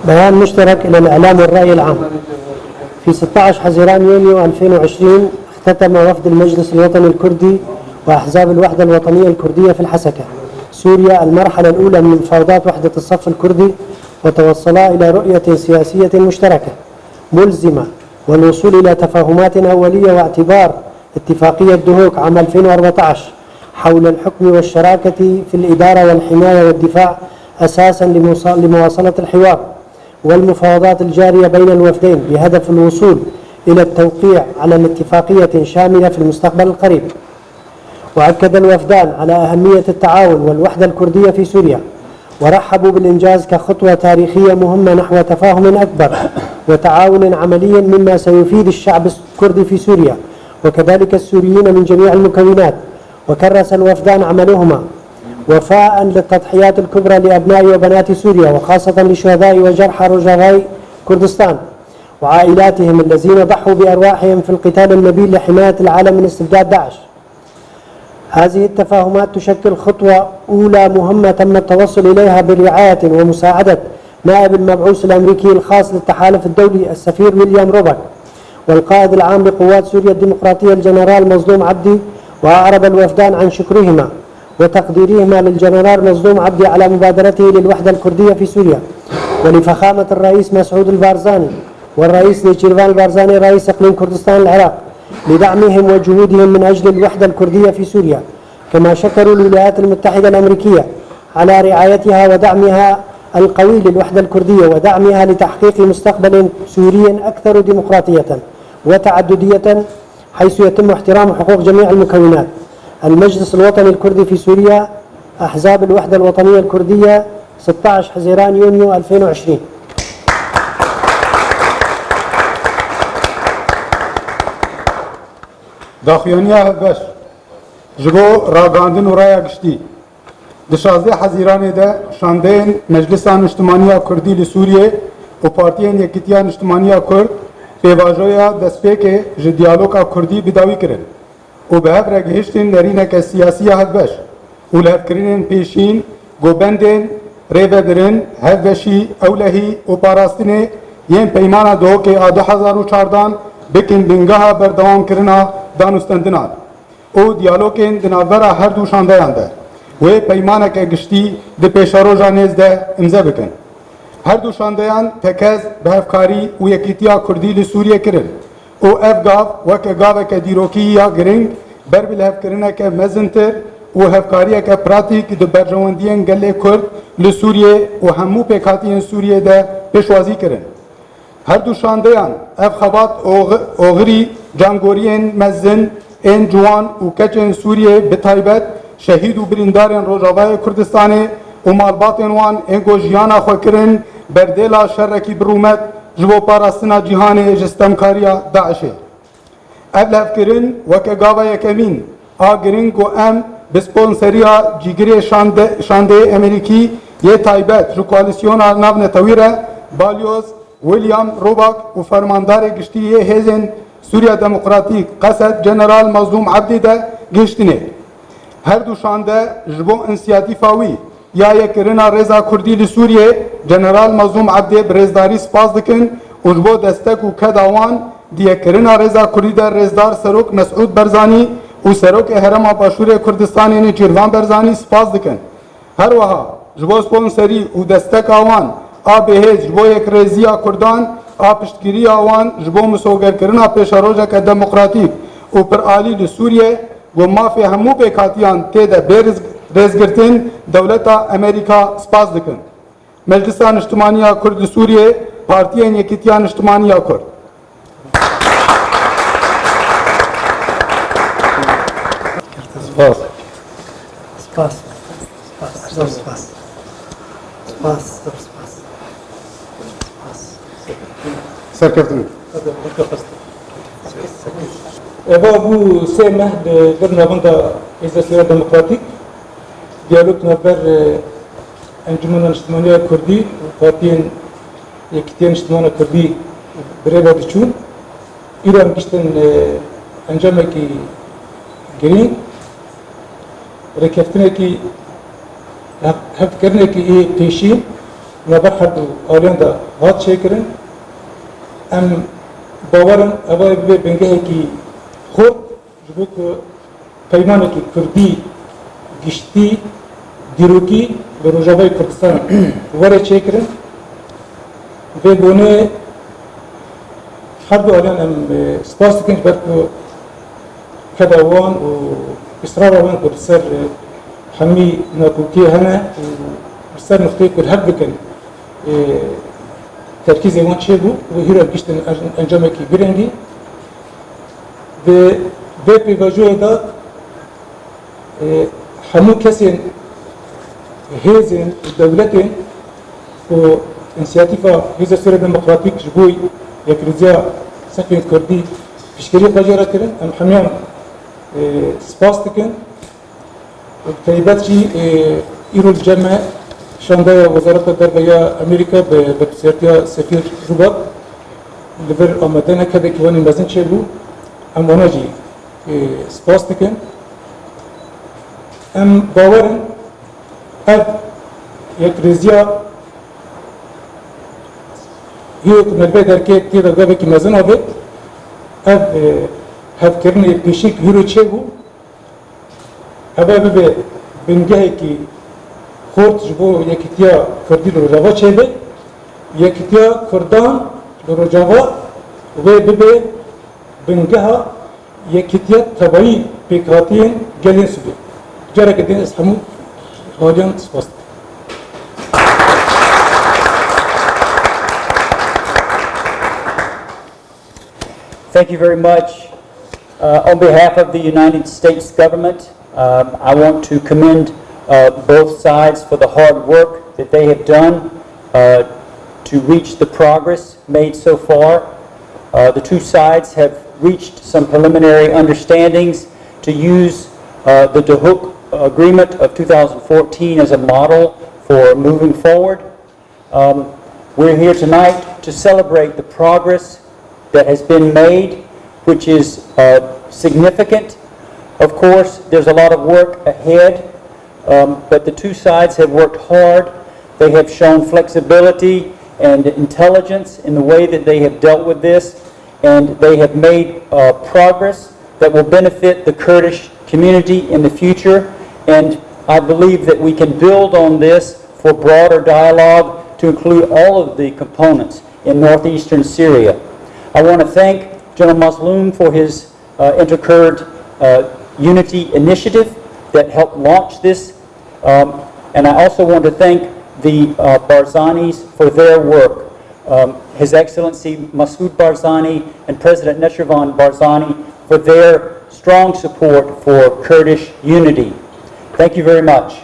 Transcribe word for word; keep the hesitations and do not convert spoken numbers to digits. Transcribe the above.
بيان مشترك إلى الإعلام والرأي العام. في ستعش حزيران يونيو ألفين وعشرين، اختتم وفد المجلس الوطني الكردي وأحزاب الوحدة الوطنية الكردية في الحسكة، سوريا، المرحلة الأولى من مفاوضات وحدة الصف الكردي، وتوصلا إلى رؤية سياسية مشتركة ملزمة والوصول إلى تفاهمات أولية واعتبار اتفاقية دهوك عام ألفين وأربعتعش حول الحكم والشراكة في الإدارة والحماية والدفاع أساسًا لموص-، لمواصلة الحوار والمفاوضات الجارية بين الوفدين بهدف الوصول إلى التوقيع على الاتفاقية شاملة في المستقبل القريب. وأكد الوفدان على أهمية التعاون والوحدة الكردية في سوريا، ورحبوا بالإنجاز كخطوة تاريخية مهمة نحو تفاهم أكبر وتعاون عملي، مما سيفيد الشعب الكردي في سوريا، وكذلك السوريين من جميع المكونات. وكرس الوفدان عملهما وفاء للتضحيات الكبرى لأبناء وبنات سوريا، وخاصة لشهداء وجرحى روجافاي كردستان وعائلاتهم الذين ضحوا بأرواحهم في القتال النبيل لحماية العالم من استبداد داعش. هذه التفاهمات تشكل خطوة أولى مهمة تم التوصل إليها برعاية ومساعدة نائب المبعوث الأمريكي الخاص للتحالف الدولي السفير ويليام روباك، والقائد العام لقوات سوريا الديمقراطية الجنرال مظلوم عبدي، وأعرب الوفدان عن شكرهما وتقديرهما للجنرال مظلوم عبدي على مبادرته للوحدة الكردية في سوريا، ولفخامة الرئيس مسعود البارزاني والرئيس نيتشيرفان البارزاني رئيس إقليم كردستان العراق لدعمهم وجهودهم من أجل الوحدة الكردية في سوريا، كما شكروا الولايات المتحدة الأمريكية على رعايتها ودعمها القوي للوحدة الكردية ودعمها لتحقيق مستقبل سوري أكثر ديمقراطية وتعددية، حيث يتم احترام حقوق جميع المكونات. المجلس الوطني الكردي في سوريا، أحزاب الوحدة الوطنية الكردية، ستعش حزيران يونيو ألفين وعشرين. Daxuyaniya hevbeş ji bo ragihandin û raya giştî. Di şazdeh Hezîranê de şandeyên Meclisa Niştimaniya Kurdî li Sûriyê û Partiyên Yekîtiya Niştimaniya Kurd pêvajoya destpêkê ji diyaloga Kurdî bi dawî kirin û bi hev re gihiştin nerîneke siyasî ya hevbeş û lihevkirinên pêşîn ku bendên rêvebirin, hevbeşî, ewlehî û parastinê yên Peymana Duhokê a du hezar û çardan bikin bingeha berdewamkirina danûstendinan û diyalogên di navbera her du şandeyan de wê peymaneke giştî di pêşeroja nêz de îmze bikin. Her du şandeyan tekez bi hevkarî û yekîtiya Kurdî li Sûriyê kirin û ev gav weke gaveke dîrokî ya girîng ber bi lihevkirineke mezintir û hevkariyeke pratîk di berjewendiyên gelê Kurd li Sûriyê û hemû pêkhatiyên Sûriyê de pêşwazî kirin. Her du şandeyan ev xebat oxi-, oxirî cangoriyên mezin ên ciwan û keçên Sûriyê, bi taybet şehîd û birîndarên Rojavayê Kurdistanê û malbatên wan ên ku jiyana xwe kirin berdêla şerekî bi rûmet ji bo parastina cîhanê ji stemkariya DAIŞê. Ev levkirin weke gava yekemîn a giring ku em bi sponseriya cîgirê şande-, şandeyê Emerîkî yê taybet ji Koalîsyona Navnetewî re, Balyoz William Roback û Fermandarê Giştî yê Hêzên Sûriya Demokratîk, Qesed, General Mazlûm Ebdî de gihiştinê. Her du şande ji bo însiyatîfa wî ya yekirina rêza Kurdî li Sûriyê, General Mazlûm Ebdê bi rêzdarî spas dikin û ji bo destek û keda wan di yekirina rêza Kurdî de rêzdar Serok Mesûd Barzanî û Serokê Herêma Başûrê Kurdistanê Nêçîrvan Barzanî spas dikin. Her wiha ji bo sponserî û desteka wan a bêhêz ji bo yekrêziya Kurdan, a piştgiriya wan ji bo misogerkirina pêşerojeke demokratîk û piralî li Sûriyê, ku mafê hemû pêkhatiyan tê de bê riz-, rêzgirtin, dewleta Amerîka spas dikin. Meclisa Niştimaniya Kurd li Sûriyê, Partiyên Yekîtiya Niştimaniya Kurd. Spas. Spas. Spas. Zor spas. Spas. Zor spas. Spas. Serkeftin. Eva bû sê meh li vir navenda Hêza Sûriya Demokratîk, diyalog navber, e, Encûmena Niştimaniya Kurdî û Partiyên Yekîtiya Niştimana Kurdî bi rê ve diçû. Îro em giştin, e, encamekî girîng, rêkeftinekî, hev-, hevkirinekî ê pêşîn navber her du aliyan de hat çêkirin. Em bawer in ev ê bibe bingehekî xurt ji bo ku peymanekî kurdî giştî, dîrokî li Rojavayê Kurdistan were çêkirin. Vê bonê her du aliyan em, e, spas dikin ji ber ku keda wan û israra wan ku li ser, e, hemî nakokiyê hene û li ser nuqteyê ku li hev bikin, e, terkîzê wan çêbû û hîra giştin en-, encamekî girîngî. Di vê pêvajoyê de, e, hemû kesên, hêzên û dewletên ku însiyatîfa Hêza Sûriya Demokratîk ji bo yekrêziya sefên kurdî piştgirî xwe jê re kirin, em hemiyan, e, spas dikin. Bi taybet jî, e, îro li cem me şandeya Wezareta Derve ya Amerîka bi berpirsiyartiya Sefîr Rubat li vir amade ne, kedekî wanî mezin çêbû. Em wana jî, e, spas dikin. Em bawer in ev yekrêziya hê ku me li vê derkê tê de gavekî mezin avêt, ev, e, hevkirinê pêşî ku hîro çêbû, ev ê bibe bingehekî xurt ji bo yekîtiya kurdî li Rojava çêbe, yekîtiya kurdan li Rojava wê bibe bingeha yekîtiya tevayî pêkhatiyên gelên Sûriyê. Careke din ez hemû aliyan spas dikim. Thank you very much. Uh, on behalf of the United States government, um, I want to commend uh, both sides for the hard work that they have done uh, to reach the progress made so far. Uh, the two sides have reached some preliminary understandings to use uh, the Dahuk Agreement of two thousand fourteen as a model for moving forward. Um, we're here tonight to celebrate the progress that has been made, which is uh, significant. Of course, there's a lot of work ahead, um, but the two sides have worked hard. They have shown flexibility and intelligence in the way that they have dealt with this, and they have made uh, progress that will benefit the Kurdish community in the future. And I believe that we can build on this for broader dialogue to include all of the components in northeastern Syria. I want to thank General Mazloum for his uh, Interkurd uh, Unity Initiative that helped launch this. Um, and I also want to thank the uh, Barzanis for their work. Um, His Excellency Masoud Barzani and President Nechervan Barzani for their strong support for Kurdish unity. Thank you very much.